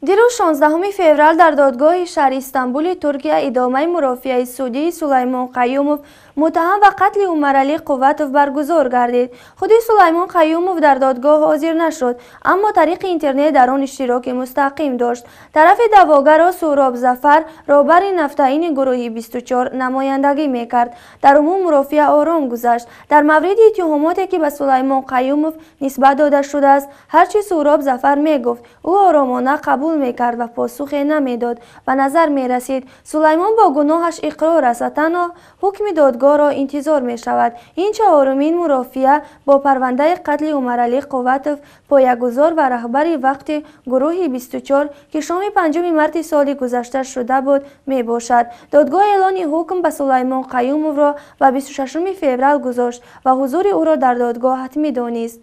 Дирӯз 16 феврал дар додгоҳи шаҳри Истанбули Туркия идомаи мурофиаи судии Сулаймон Қаюмов, муттаҳам ба қатли Умаралӣ Қувватов, баргузор гардид. Худи Сулаймон Қаюмов дар додгоҳ ҳозир нашуд, аммо тариқи интернет дар он иштироки мустақим дошт. Тарафи даъвогарро Суҳроб Зафар, роҳбари нафтаини гурӯҳи 24, намояндагӣ мекард. Дар умум мурофиа ором гузашт. Дар мавриди иттиҳомоте, ки ба Сулаймон Қаюмов нисбат дода шудааст, ҳарчи Суҳроб Зафар мегуфт, ӯ оромона қабул мекард ва посухе намедод. Ба назар мерасид, Сулаймон бо гуноҳаш иқрор аст ва танҳо ҳукми додгоҳро интизор мешавад. Ин чаҳорумин мурофиа бо парвандаи қатли Умаралӣ Қувватов, поягузор ва раҳбари вақти гурӯҳи 24, ки шоми 5 марти соли гузашта шуда буд, мебошад. Додгоҳ эълони ҳукм ба Сулаймон Қаюмовро ба 26 феврал гузошт ва ҳузури ӯро дар додгоҳ ҳатмӣ донист.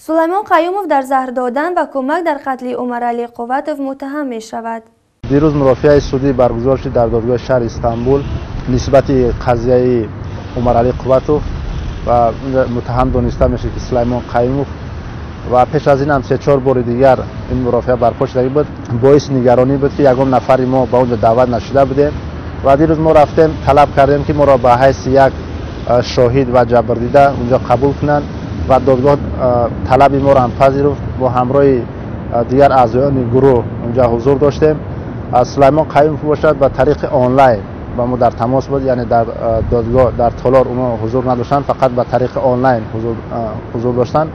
Сулаймон Қаюмов дар заҳр додан ва кӯмак дар қатли Умаралӣ Қувватов муттаҳам мешавад. Дирӯз мурофиаи судӣ баргузор шуд дар додгоҳи шаҳри Истанбул нисбати қазияи Умаралӣ Қувватов ва муттаҳам дониста мешуд, ки Сулаймон Қаюмов, ва пеш аз ин ҳам се-чор бори дигар ин мурофиа барпо шудагӣ буд. Боиси нигаронӣ буд, ки ягон нафари мо ба он ҷо даъват нашуда будем ва дирӯз мо рафтем, талаб кардем, ки моро ба ҳайси як шоҳид ва ҷабрдида унҷо қабул кунанд ва додгоҳ талаби моро ҳам пазируфт. Бо ҳамроҳи дигар аъзоёни гурӯҳ унҷа ҳузур доштем. Сулаймон Қаюмов бошад, ба тариқи онлайн ба мо дар тамос буд, яъне дар додгоҳ, дар толор онҳо ҳузур надоштанд, фақат ба тариқи онлайн ҳузур доштанд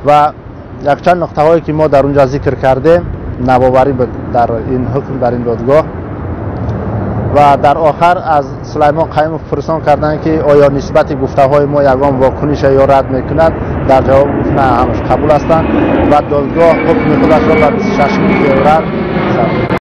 ва якчанд нуқтаҳое, ки мо дар унҷа зикр кардем, навоварӣ буд дар ин ҳукм, дар ин додгоҳ. Ва дар охар аз Сулаймон Қаюмов пурсон карданд, ки оё нисбати гуфтаҳои мо ягон вокуниша ё рад мекунад. Дар ҷавоб гуфт, на, ҳамаш қабул ҳастанд ва додгоҳ ҳукми худашро ба 26 феврал.